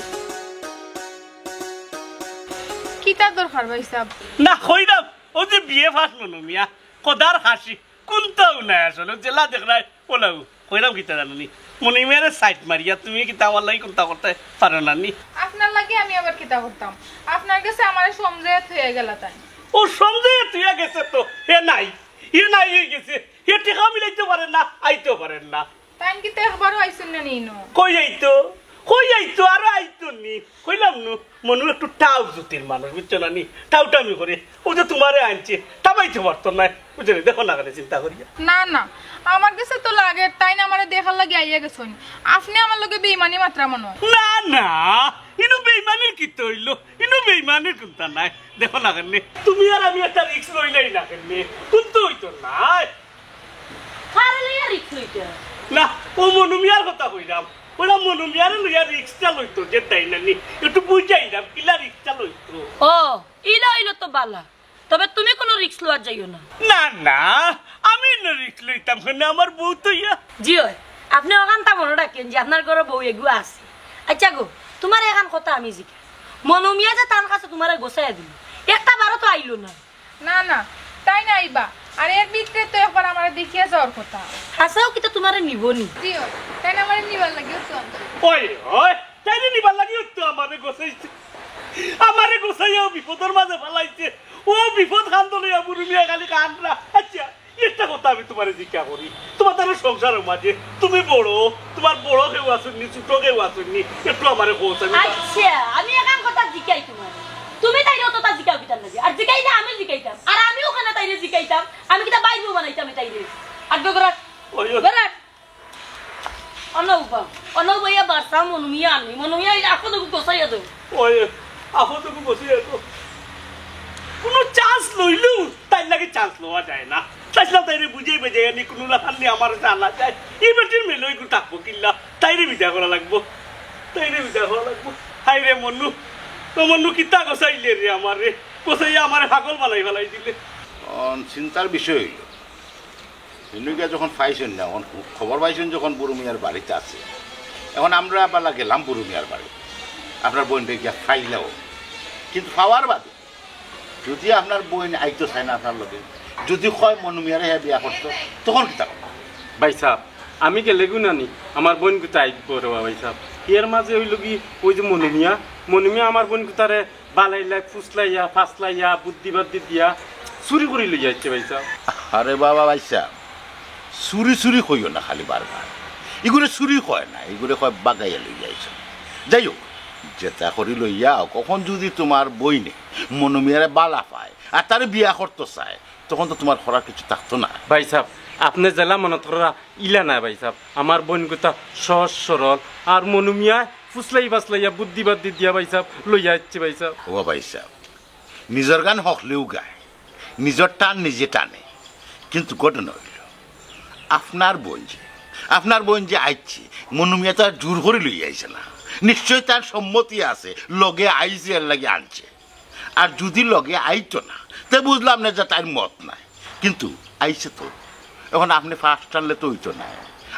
কিতা দরকার ভাইসাব? না, কইরাম, অউ যে বিএ পাস মনু মিয়া, কদার খাসি, কুন্তাউ নাই আসলে, যেলা দেখরায়, ওলাউ। কইরাম কিতা জানো নি? মনু মিয়ারে সাইড মারিয়া তুমি কিতা আমার লাগি কুন্তা করতায় পারো না নি? আপনার লাগি আমি আবার কিতা করতাম? আপনার গেছে আমারে সমঝাইয়া থইয়া গেলা তাইন। ও সমঝাইয়া থইয়া গেছে তো, হে নাই, হে নাই অইগেছে, হে টেকা মিলাইতেও পারের না, আইতেও পারের না। তাইন কিতা একবারও আইছইন না নি ইনো? কই আইতো? কই আইতো? আরো আইতো নি? কইলাম নু, মনু একটু টাউ জুতির মানুষ, বুঝছো না নি? টাউটামি করে। অউ যে তুমারে আনছে, টাবাইতে পারতো নায়। বুঝছো নি? দেখো না কেনে চিন্তা করিয়া। না, না, আমার গেছে তো লাগে, তাইন আমারে দেখার লাগি আইয়া গেছইন। আপনে আমার লগে বেইমানি মাতরা মনো অয়। না, না, ইনো বেইমানির কিতা অইলো? ইনো বেইমানির কুন্তা নাই। দেখো না কেনে, তুমি আর আমি একটা রিস্ক লইলাই না কেনে? কুন্তা অইতো নায়। কারে লইয়া রিস্ক লইতে? না, ও মনু মিয়ার কথা কইরাম। ওরা মনু মিয়ারে লইয়া রিস্কটা লইতো, যে তাই না নি? একটু বুঝাইরাম, কিলা রিস্কটা লইতো। ও, ইলা অইলো তো বালা। তবে তুমি কুনু রিস্ক লওয়াত যাইও না। না, না, আমি না রিস্ক লইতাম কেনে, আমার বউ তো ইয়া। জি অয়, আপনে অখানতা মনো রাখইন যে আপনার ঘরো বউ এগু আছে। আইচ্ছা গো, তুমারে এখান কথা আমি জিকাই। মনু মিয়া যে তান কাছে তুমারে গছাইয়া দিল, একটা বারও তো আইলো না। না, না, তাইন আইবা। আর এর ভিতরে তো একবার আমারে দেখিয়া যাওয়ার কথা। হাছাউ কিতা তুমারে নিবো নি? জি অয়, তাইন আমারে নিবার লাগিউ তো আনছে। ওই, ওই, তাইরে নিবার লাগিউ তো আমারে গছাইছে। আমারে গছাইয়া ও বিপদর মাঝে ফালাইছে। ও বিপদ কান্দো লইয়া মনু মিয়া খালি কান্দরা। আইচ্ছা, একটা কথা আমি তুমারে জিকার করি, তুমার তাইলে সংসারর মাঝে তুমি বড়, তুমার বড় কেউ আছইন নি, ছোট কেউ আছইন নি, একটু আমারে কও চাইন। আইচ্ছা, আমি এখান কথা জিকাই তুমারে। তুমি তাইরে অততা জিকাও কিতার লাগি? আর জিকাইলে আমি জিকাইতাম। আর আমিও কেনে তাইরে জিকাইতাম? আমি কিতা বাইর বউ বানাইতাম তাইরে? আর বেগরাট, ওই, ওই। বেরাট। অনৌবা, অনৌবা ইয়া বারসা মনু মিয়া আনি, মনু মিয়া এই আফদগু গছাইয়া দেও। ওই, আফদগু গছাইয়া দেও। কুনু চান্স লইলেউ তাইর লাগি চান্স লওয়া যায় না। চাইছিলাম তাইরে বুঝাই বুঝাই আনি কুনু লাখান নি আমার জানা যায়। ই বেটির মেলইগু থাকবো কিলা? তাইরে বিদায় করা লাগবো। তাইরে বিদায় করা লাগবো। হায় রে মনু, ও মনু কিতা গছাইলে রে আমারে? গছাইয়া আমারে পাগল বানাই ফালাই দিলে। অন চিন্তার বিষয় অইলো। হিনো গিয়া যখন পাইছইন না, অখন খবর পাইছইন যখন বুরু মিয়ার বাড়িত আছে, অখন আমরা বালা গেলাম বুরু মিয়ার বাড়িত, আপনার বইনরে গিয়া পাইলাম। কিন্তু পাওয়ার বাদে যুদি আপনার বইন আইতো চায় না আপনার লগে, যুদি কয় মনু মিয়ারে হে বিয়া করতো, তখন কিতা করবা? ভাইসাব, আমি গেলেগু নানি, আমার বইনগুতা আইবো রে ভাইসাব। এর মাঝে অইলোগি অউ যে মনু মিয়া, মনু মিয়া আমার বইনগুতারে বালাইলাই, ফুসলাইয়া, ফাসলাইয়া, বুদ্ধি বাদ্ধি দিয়া চুরি করি লইয়া আইছে ভাইসাব। আরে বাবা ভাইসাব, চুরি চুরি কইও না খালি বারবার। ইগুরে চুরি কয় না, ইগুরে কয় বাগাইয়া লইয়া আইছে। যাই হোক, যেতা করি লইয়া আউক, অখন যুদি তুমার বইনে মনু মিয়ারে বালা পায় আর তারে বিয়া করতো চায়, তখন তো তুমার করার কিচ্ছু থাকতো না। ভাইসাব, আপনে যেলা মনো কররা ইলা নায় ভাইসাব। আমার বইনগুতা সহজ সরল, আর মনু মিয়ায় ফুসলাই ফাসলাইয়া বুদ্ধি বাদ্ধি দিয়া ভাইসাব লইয়া আইছে ভাইসাব। ও ভাইসাব, নিজর গান হকলেউ গায়, নিজর টান নিজে টানে। কিন্তু ঘটনা অইলো, আপনার বইন যে, আপনার বইন যে আইছে, মনু মিয়া তো আর জুর করি লইয়া আইছে না, নিশ্চয় তার সম্মতি আছে, লগে আইছে এর লাগি আনছে। আর যুদি লগে আইতো না, তে বুঝলাম না যে তাইর মত নাই। কিন্তু আইছে তো, অখন আপনে ফাঁস টানলে তো অইতো না।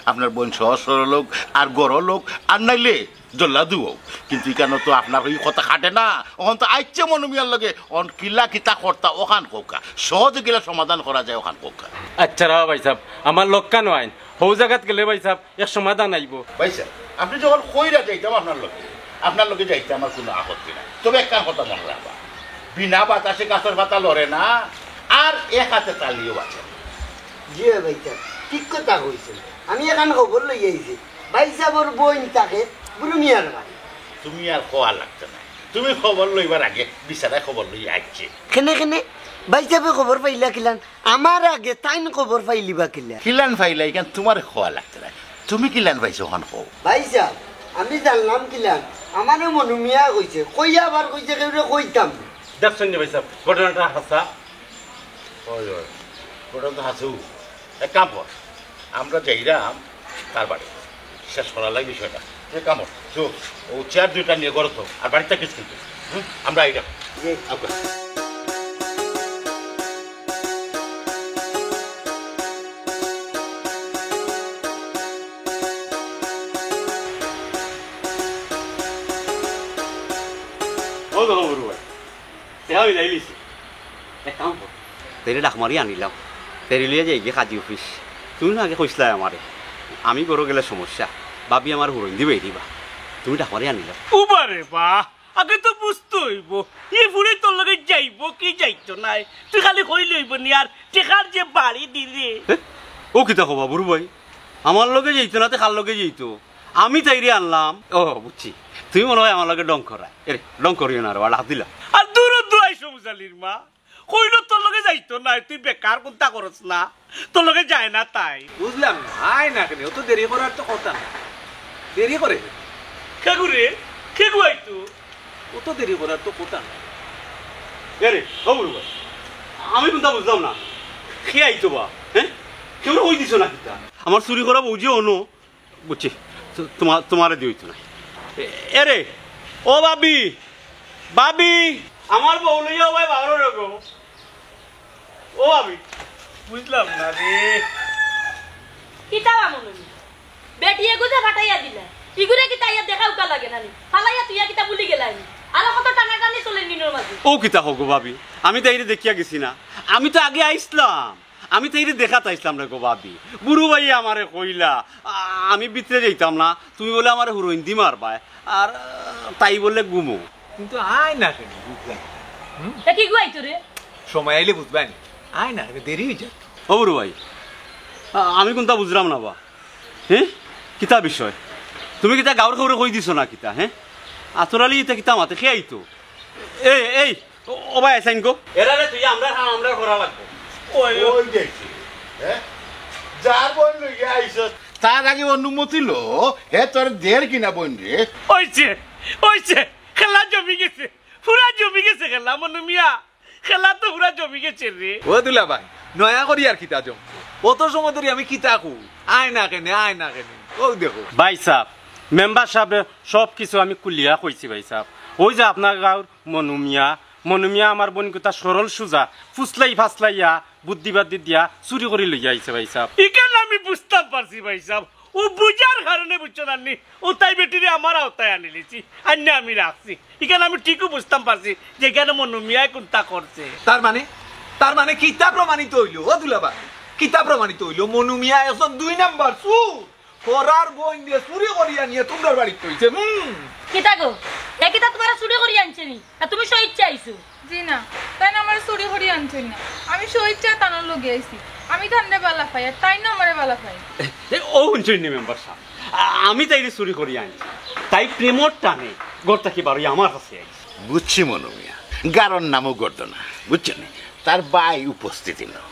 আপনার বইন সহজ সরল অউক, আর গরল অউক, আর নাইলে জল্লাদু অউক। কিন্তু ইখানো তো আপনার ই কথা খাটে না। অখন তো আইছে মনু মিয়ার লগে, অখন কিলা কিতা করতা অখান কউক্কা। সহজে কিলা সমাধান করা যায় অখান কউক্কা। আইচ্ছা রে ভাইসাব, আমার লক্কা নয়, হউ জাগাত গেলে ভাইসাব এক সমাধান আইবো। ভাইসাব, আপনে যখন কইরা যাইতাম আপনার লগে, আপনার লগে যাইতে আমার কুনু আপত্তি নাই। তবে একখান কথা মনো রাখবা, বিনা বাতাসে গাছর পাতা লড়ে না, আর এক আতে তালিও বাজে না। জি অয় ভাইসাব, ঠিক কথা কইছইন। আমি এখান খবর লইয়া আইছি, ভাইসাবর বইন থাকে বুরু মিয়ার বাড়ি। তুমি আর কওয়া লাগতো নায়, তুমি খবর লইবার আগে বিচারায় খবর লইয়া আইছে। কেনে কেনে? ভাইসাবে খবর পাইলা কিলান? আমার আগে তাইন খবর পাইলিবা কিলা? কিলান পাইলা, ইখান তুমারে কওয়া লাগতো নায়। তুমি কিলান পাইছো অখান কও। ভাইসাব, আমি জানলাম কিলান? আমারে মনু মিয়ায় কইছে, কইয়া আবার কইছে কেউরে কইতাম না। দেখছইন নি ভাইসাব, ঘটনাটা হাছা। অয়, অয়, ঘটনা তো হাছাউ। এক কাম কর, আমরা যাইরাম তার বাড়ি, শেষ করার লাগি বিষয়টা। এক কাম কর, চল, অউ চেয়ার দুইটা নিয়া ঘরো থ, আর বাড়িত থাকিস কিন্তু। হুম, আমরা আইরাম। জি। আউক্কা। ও দেখো বুরু ভাই, টেকা মিলাইলিছি। এক কাম কর, তাইরে ডাক মারি আনিলাম, তাইরে লইয়া যাইগি কাজী অফিস। তুমি না আগে কইছলায় আমারে, আমি ঘরো গেলে সমস্যা, ভাবি আমারে হুরইন দিবায় দিবা। তুমি ডাক মারি আনিলাও। উবারে বা, আগে তো বুঝতে অইবো, ই ফুড়ি তোর লগে যাইবো কি যাইতো নায়। তুই খালি কইলে অইবো নি আর টেকার যে বাড়ি দিলে। এ? ও কিতা কও বা বুরু ভাই, আমার লগে যাইতো না, তে কার লগে যাইতো? আমি তাইরে আনলাম। ও, বুঝছি, তুমি মনে অয় আমার লগে ঢং করায়। এরে, ঢং করিও না রে, ওরা হাত দিলা। আর দূর দূর আইসো বুঝালির মা। কইলো তোর লগে যাইতো নায়, তুই বেকার কুন্তা করস না, তোর লগে যায় না তাই। বুঝলাম না, আয় না কেনে, অত দেরি করার তো কথা না। দেরি করে। কেগু রে? কেগু আইতো? অত দেরি করার তো কথা না। এরে, ও বুরু ভাই, আমি কুন্তা বুঝলাম না। কে আইতো বা? হ্যাঁ? কেউরে কই দিছো না কিতা? আমার চুরি করা বউ যে অনো, বুঝছি, তো-, তোমা-, তোমারে দি অইতো না। এ-, এরে, ও ভাবি, ভাবি, আমার বউ লইয়া ভাই বারো রকম। ও ভাবি, বুঝলাম না রে। কিতা বা মনে অয়? বেটি এগু যে ফাটাইয়া দিলা, ইগুরে কিতা ইয়া দেখা উকা লাগে না নি? ফালাইয়া তুইয়া কিতা ভুলি গেলায় নি? আরো কত টানাটানি চলে নিনর মাঝে। ও কিতা কও গো ভাবি, আমি তাইরে দেখিয়া গেছি না, আমি তো আগে আইছলাম। আমি তাইরে দেখাত আইছলাম রে গো ভাবি। বুরু ভাইয়ে আমারে কইলা, আ-, আমি ভিতরে যাইতাম না, তুমি বলে আমারে হুরইন দি মারবায়, আর, আ, তাই বলে ঘুমো। কিন্তু আয় না কেনে, বুঝলাম না। হুম? তা কিগু আইতো রে? সময় আইলে বুঝবায় নি। আয় না কেনে, দেরি অই যার। ও বুরু ভাই, আ-, আমি কুন্তা বুঝলাম না বা। হ্যাঁ? কিতা বিষয়? তুমি কিতা গাউর কাউরে কই দিছো না কিতা, হ্যাঁ? আতর আলী ইতা কিতা মাতে, কে আইতো? এই, এই, ও, ও ভাই, আইছইন গো। এরারে তুই আমরার কাম আমরার করা লাগবো। ওই, ওই। ওই দেখছি, হ্যাঁ? যার বইন লইয়া আইছস, তার আগে অনুমতি লো, হে তোর দের কিনা বইন রে। অইছে, অইছে, খেলা জমি গেছে, পুরা জমি গেছে খেলা, মনু মিয়া। খেলা তো পুরা জমি গেছে রে। ও দুলা ভাই, নয়া করি আর কিতা জম? অত সময় ধরি আমি কিতা কই? আয় না কেনে, আয় না কেনে? ও দেখো। ভাই সাব, মেম্বার সাবরে সব কিছু আমি খুলিয়া কইছি ভাই সাব। ওই যে আপনার গাউর মনু মিয়া, মনু মিয়া আমার বইন কুতা সরল সুজা, ফুসলাই ফাসলাইয়া, বুদ্ধি বাদ্ধি দিয়া চুরি করি লইয়া আইছে ভাই সাব। ইখান আমি বুঝতাম পারছি ভাই সাব। ও বুঝার কারণে বুঝছো না নি? ও তাই বেটিরে আমার আওতায় আনিলিছি। আইন্না আমি রাখছি। ইখান আমি ঠিকউ বুঝতাম পারছি যে ইখান মনু মিয়ায় কুন্তা করছে। তার মানে, তার মানে কিতা প্রমাণিত অইলো? ও দুলা ভাই, কিতা প্রমাণিত অইলো? মনু মিয়া একজন দুই নাম্বার চুর। করার বইন দিয়া চুরি করি আনিয়া তুমরার বাড়িত থইছে। হুম। কিতা গো? এ কিতা তুমারে চুরি করি আনছে নি? আর তুমি স্বইচ্ছা আইছো? জি না, তাইন আমারে চুরি করি আনছইন না। আমি স্বইচ্ছা তানর লগে আইছি। আমি তানরে বালা পাই, আর তাইনও আমারে বালা পাইন। এ, ও হুনছইন নি মেম্বার সাব? আ-, আমি তাইরে চুরি করি আনছি। তাই প্রেমর টানে ঘর থাকি বারইয়া আমার কাছে আইছে। বুঝছি মনু মিয়া, গারর নামও গর্দনা, বুঝছো নি? তার ভাই উপস্থিত ইনো।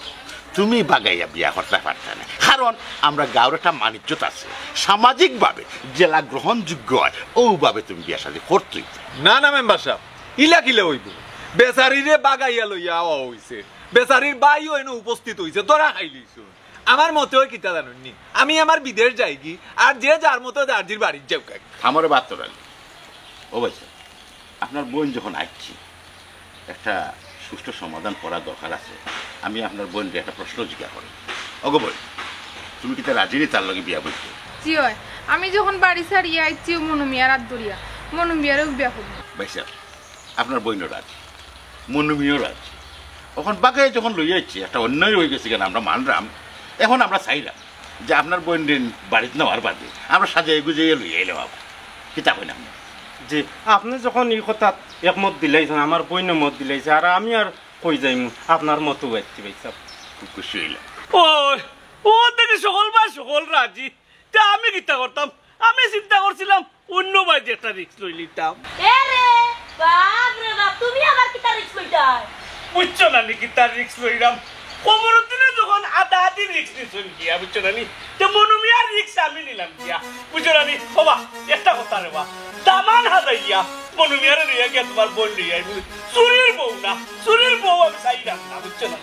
তুমি বাগাইয়া বিয়া করতায় পারতায় না, কারণ আমরা গাউর একটা মান ইজ্জত আছে, সামাজিকভাবে যেলা গ্রহণযোগ্য অয়, অউ ভাবে তুমি বিয়া শাদি করতায়। না না মেম্বার সাব, ইলা কিলা অইবো? বেচারিরে বাগাইয়া লইয়া আওয়া অইছে, বেচারির ভাইও ইনো উপস্থিত অইছে, ধরা খাইলিছইন। আমার মতে অয় কিতা জানইন নি, আমি আমার বিদেশ যাইগি, আর যে যার মতো যার জির বাড়িত যাউক। থামো রে বা আতর আলী। ও ভাই সাব, আপনার বইন যখন আইছে, একটা সুষ্ঠু সমাধান করা দরকার আছে। আমি আপনার বইনরে একটা প্রশ্ন জিজ্ঞাসা করি। ওগো বইন, তুমি কিতা রাজি নি তার লগে বিয়া বইতে? জি অয়, আমি যখন বাড়ি ছাড়িয়া আইছি ও মনু মিয়ার আত ধরিয়া, মনু মিয়ারেউ বিয়া করমু। ভাই সাব, আপনার বইনও রাজি, মনু মিয়াও রাজি। অখন বাগাইয়া যখন লইয়া আইছে, একটা অন্যায় অইগেছে, কেনে আমরা মানরাম। অখন আমরা চাইরাম যে আপনার বইনরে বাড়িত নেওয়ার বাদে আমরা সাজাইয়া গুজাইয়া লইয়া আইলাম আবার। কিতা কইন আপনে? জি, আপনে যখন ই কথাত একমত দিলাইছইন, আমার বইনও মত দিলাইছে, আর আমি আর কই যাইমু, আপনার মতউ আইছি ভাই সাব। খুব খুশি অইলাম। ও, ও দেখি সকল বা সকল রাজি। তে আমি কিতা করতাম? আমি চিন্তা করছিলাম অন্য বায় যে একটা risk লইলিতাম। এ রে, বাপ রে বাপ, তুমি আবার কিতা risk লইতায়? বুঝছো না নি কিতা risk লইরাম? কমরুদ্দিনে যখন আধা আধি risk নিছইন গিয়া, বুঝছো না নি? তে মনু মিয়ার risk আমি নিলাম গিয়া, বুঝছো না নি? ও বা, একটা কথা রে বা, দামান হাজাইয়া মনু মিয়ারে লইয়া গিয়া তুমার বইন লইয়া আইমু। চুরির বউ না, চুরির বউ আমি চাইরাম না, বুঝছো না?